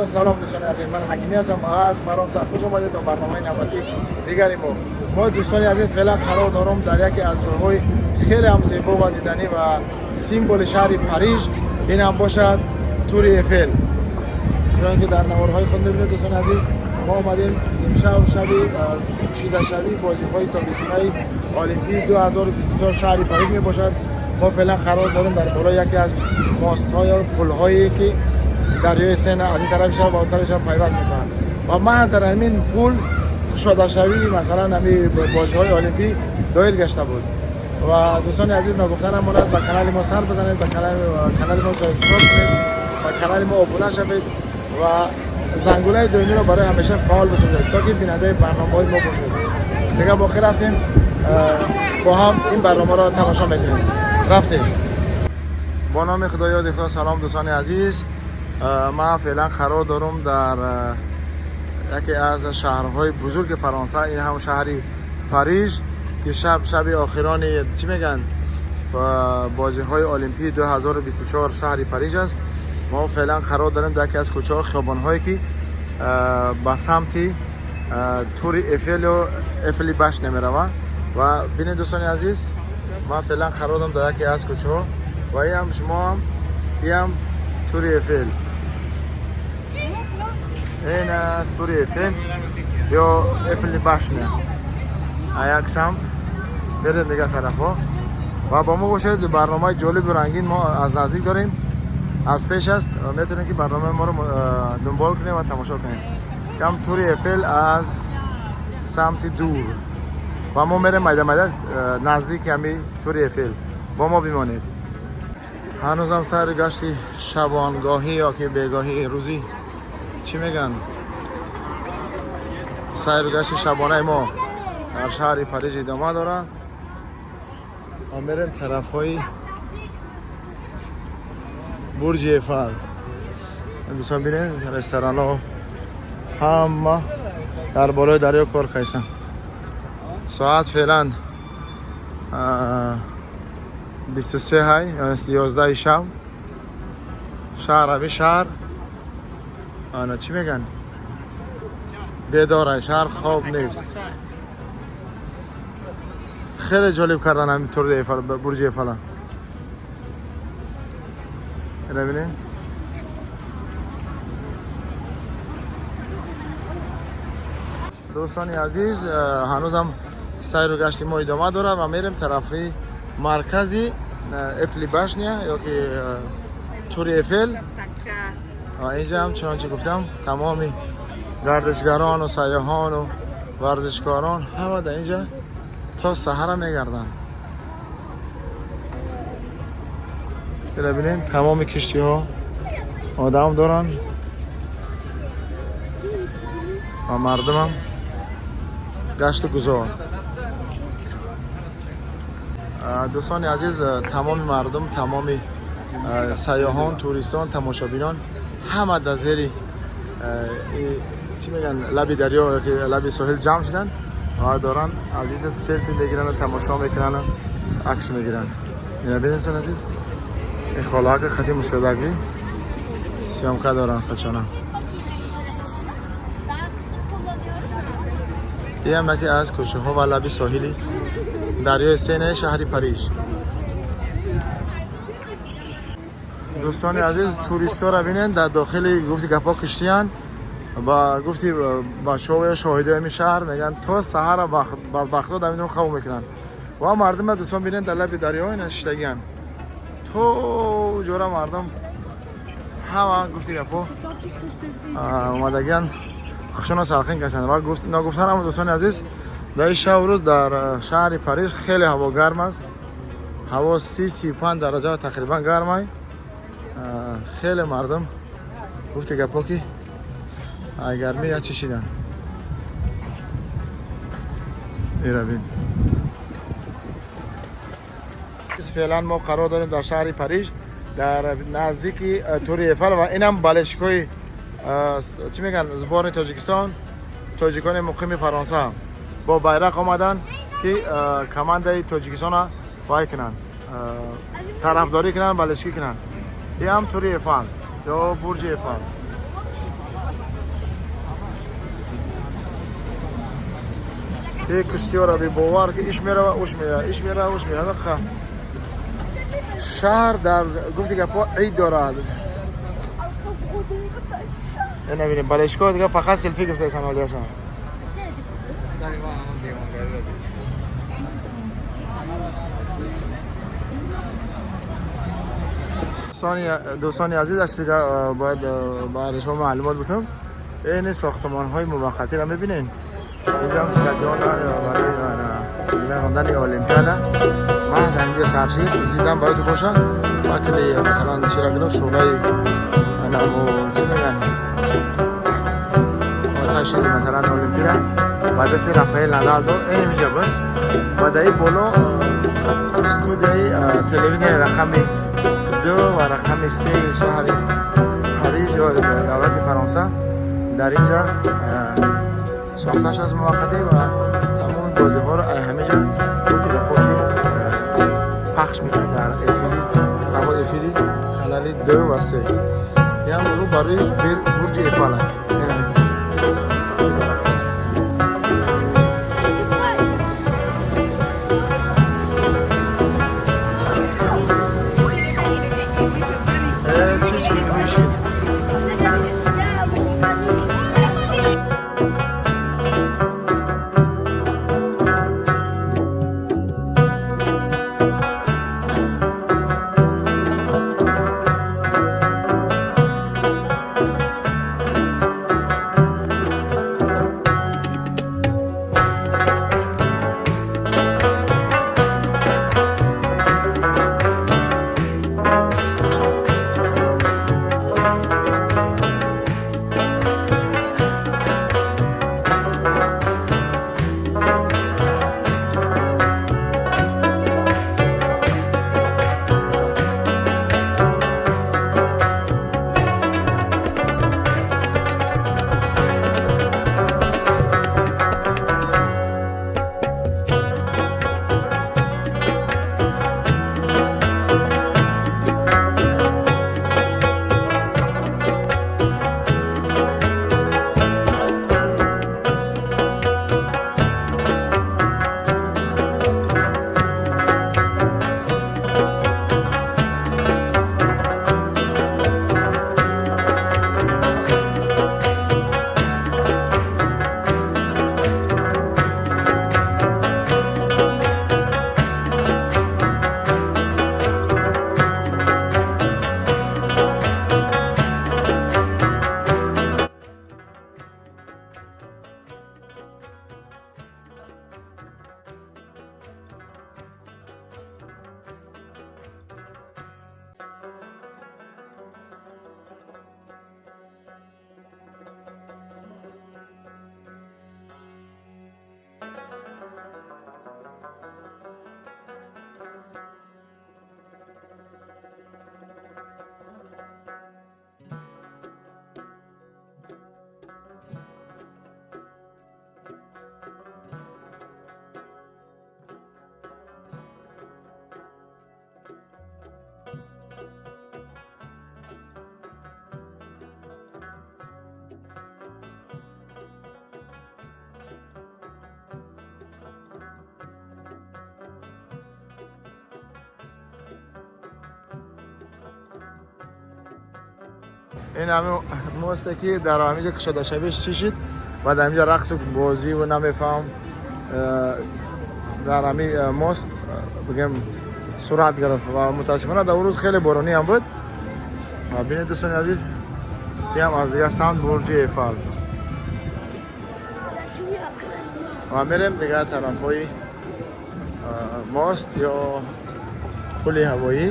Худо салом дӯстони азиз, ман Ҳакимӣ ҳастам аз Фаронса. Хуш омадед ба барномаи навбатии дигари мо. Мо дӯстони азиз феълан қарор дорем дар яке аз ҷойҳои хеле ҳам зебо ва диданӣ ва символи шаҳри Париж, ин ҳам бошад Тури Эфел. Чунон ки дар наворҳои худ мебинед, дӯстони азиз, мо омадем имшаб, шаби кушидашавии бозиҳои тобистонаи Олимпии 2024 шаҳри Париж мебошад. Мо феълан қарор дорем дар болои яке аз мостҳо ё пулҳое, ки дарёи Сена аз ин тарафи шаҳр ба он тарафи шаҳр пайваст мекунанд, ва маҳз дар ҳамин пул кушодашавии, масалан, ҳамин бозиҳои олимпӣ доир гашта буд. Ва дӯстони азиз, ногуфта намонад, ба канали мо сар бизанед, ба канали мо subscribe кунед, ба канали мо обуна шавед ва зангулаи доимиро барои ҳамеша фаъол бисозед, то ки бинандаи барномаҳои мо бошед. Дига боқӣ рафтем, бо ҳам ин барномаро тамошо мекунем. Рафтем. Бо номи Худо, ёди Худо. Салом, дӯстони азиз. Ман феълан қарор дорам дар яке аз шаҳрҳои бузурги Фаронса, ин ҳам шаҳри Париж, ки шаб, шаби охирони, чӣ мегӯянд, бозиҳои олимпии 2024 шаҳри Париж аст. Мо феълан қарор дорем дар яке аз кӯчаҳо, хиёбонҳое, ки ба самти Тури Эфелю Эфели башня меравад. Ва бинед, дӯстони азиз, ман феълан қарор дорам дар яке аз кӯчаҳо ва иам шумоам, иам Тури Эфел, ина Тури Эфел ё Эфели башня. А як самт берем, дигар тарафҳо, ва бо мо бошед. Барномаи ҷолибу рангин мо аз наздик дорем, аз пеш аст. Метавонем, ки барномаи моро дунбол кунем ва тамошо кунем. Кам Тури Эфел аз самти дур ва мо мерем майда майда наздики ҳами Тури Эфел. Бо мо бимонед. Ҳанӯзам сайру гашти шабонгоҳӣ ё ки бегоҳӣ рӯзӣ, чӣ мегӯянд, сайру гашти шабонаи мо дар шаҳри Париж идома дорад ва мерем тарафҳои бурҷи Эфал. Дӯстон, бинед, ресторанҳо ҳама дар болои дарё кор кайсанд. Соат феълан 23 ҳай, 11 шаб. Шаҳр, ҳами шаҳр, ана, чӣ мегӯянд, бедора, шаҳр хоб нест. Хеле ҷолиб кардан ҳамин тури Эфал, бурҷи Эфала. Ина бинед. Дӯстони азиз, ҳанӯзам сайру гашти мо идома дорад ва мерем тарафи маркази Эфли башня ё ки Тури Эфел. Ва инҷа ҳам, чунончи гуфтам, тамоми гардишгарону сайёҳону варзишкорон ҳама дар инҷа то саҳара мегарданд. Ина бинем, тамоми киштиҳо одам доранд ва мардумам гашту гузор. Дӯстони азиз, тамоми мардум, тамоми сайёҳон, туристон, тамошобинон ҳама дар зери чӣ мегӯянд, лаби дарё ёки лаби соҳил ҷамъ шуданд ва доранд аз инҷа селфи мегиранд, тамошо мекунанд, акс мегиранд. Ина бинед, азиз, ин холака хати мусфедагӣ съёмка доранд хачона. Ben kısık kullanıyorum. Ин яке аз кӯчаҳо ва лаби соҳили дарёи Сенаи шаҳри Париж. Дӯстони азиз, туристҳоро бинед, дар дохили, гуфти гапҳо, киштиянд. Ба гуфти бачаҳо ё шоҳидои ҳамин шаҳр, мегӯянд, то саҳара бадбахтҳо дар минон хоб мекунанд. Ва мардума, дӯстон, бинед, дар лаби дарё ина шиштагиянд. То ҷора мардум ҳама, гуфти гапҳо, омадагиянд, хушона салқин кашанд. Ва ногуфтанам, дӯстони азиз, дар ин шаб рӯз дар шаҳри Париж хеле ҳаво гарм аст. Ҳаво 30-35 дараҷа тақрибан гармай. Хеле мардум, гуфти гапҳо, ки ай гармӣ я чишиданд. Ира бин. Феълан мо қарор дорем дар шаҳри Париж, дар наздики Тури Эфал, ва инам болельщикҳои, чӣ мегӯянд, сборни Тоҷикистон, тоҷикони муқими Фаронса бо байрақ омаданд, ки командаи Тоҷикистона вай кунанд, тарафдорӣ кунанд, болельщикӣ кунанд. Иам Тури Эфал ё бурҷи Эфал. Ин киштиёро бебовар ки иш мерава, уш мерава, иш мерава, уш мерава. Шаҳр дар гуфти гапҳо ид дорад. Ина бинем, балешко дига фақат селфи гирифтаисан олияшон. Дӯстони азиз, аз дига бояд ба шумо маълумот бутам. Ин сохтмонҳои муваққатиро мебинем. Инҷа ҳам стадион барои гузарондани Олимпиада маҳз ҳаминҷа сар шид. Зидан бояд боша факли масалан чира гирифт, шӯълаи чӣ мегӯянд, оташи масалан Олимпира ба дасти Рафаэл Надал дод. Ин инҷа буд ва дар ин боло студияи телевиденияи рақами 2 ва рақами 3 шаҳри Париж ё давлати Фаронса дар инҷа сохта шудааст муваққатӣ ва тамоми бозиҳоро ҳаминҷа гуфти гапҳо ки пахш мекунад дар эфири равои эфири канали 2 ва 3. Ям рӯ барои бурҷи Эйфала. Чиш бинӯшид. Ин ҳамин мосте ки дар ҳаминҷа кушодашавиш чӣ шид ва дар ҳаминҷа рақсу бозиву намефаҳм дар ҳамин мост бигем сурат гирифт ва мутаассифона дар он рӯз хеле боронӣ ҳам буд. Ва бинед, дӯстони азиз, иам аз дигар самт бурҷи Эйфал ва мерем дигар тарафҳои мост ё пули ҳавоӣ.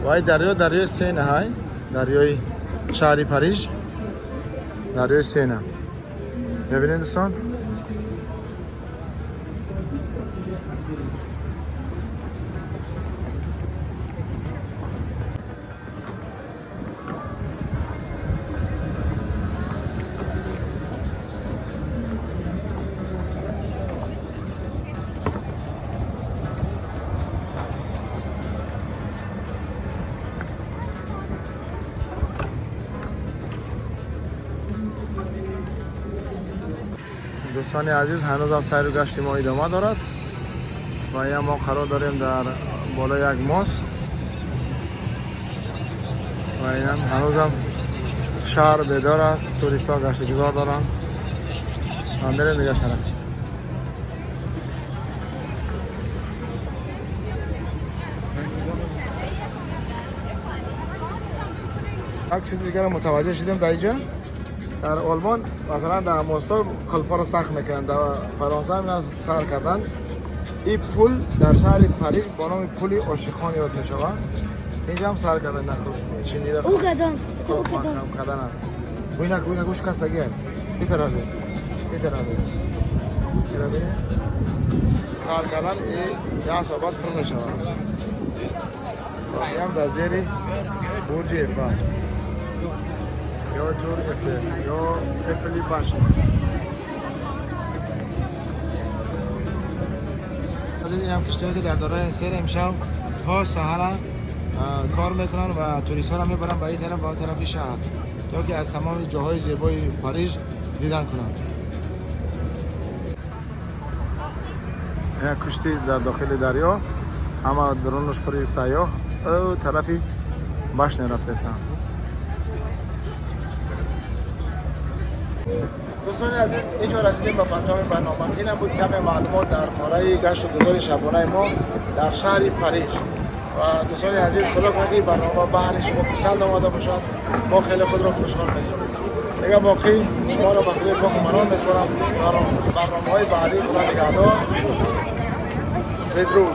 Ва ин дарё дарёи Сена ҳай, дарёи шаҳри Париж, дарёи Сена мебинед, дӯстон. Дӯстони азиз, ҳанӯзам сайру гашти мо идома дорад ва ина мо қарор дорем дар болои як мост ва инам ҳанӯзам шаҳр бедор аст, туристҳо гашту гузор доранд ва мерем дигар тараф. Як чизи дигарро мутаваҷҷеҳ шудем дар инҷа. Дар Олмон масалан дар мостҳо қулфҳоро сахт мекунанд, дар Фаронса ҳам ина сар карданд. Ин пул дар шаҳри Париж бо номи пули ошиқон ёд мешавад. Инҷа ҳам сар карданд, на қулф чинида Угадан. Это угадан. маҳкам кардананд. Бинак, бинак, уш кастагиам. Ин тараф ест. Ин тараф ест. Ира бини. Сар кардан и як соат пур мешавад. Ям дар зери бурҷи Эйфел ё Tour Eiffel ё Эйфели башня. Азиз, инам киштиҳое ки дар дарёи Сен имшаб то саҳара кор мекунанд ва туристҳоро мебаранд ба ин тараф ва он тарафи шаҳр, то ки аз тамоми ҷоҳои зебои Париж дидан кунанд. Як куштӣ дар дохили дарё, ҳама дарунаш пури сайёҳ, ӯ тарафи башня рафтесанд. Дӯстони азиз, инҷо расидем ба фарҷоми барнома. Инам буд каме маълумот дар бораи гашту гузори шабонаи мо дар шаҳри Париж. Ва дӯстони азиз, худо кунад ин барнома баҳри шумо писанд омада бошад. Мо хеле худро хушҳол месозем. Дига боқӣ шуморо ба худои поку манон меспорам. Барномаҳои баъдӣ, худо нигаҳдор. Бедруд.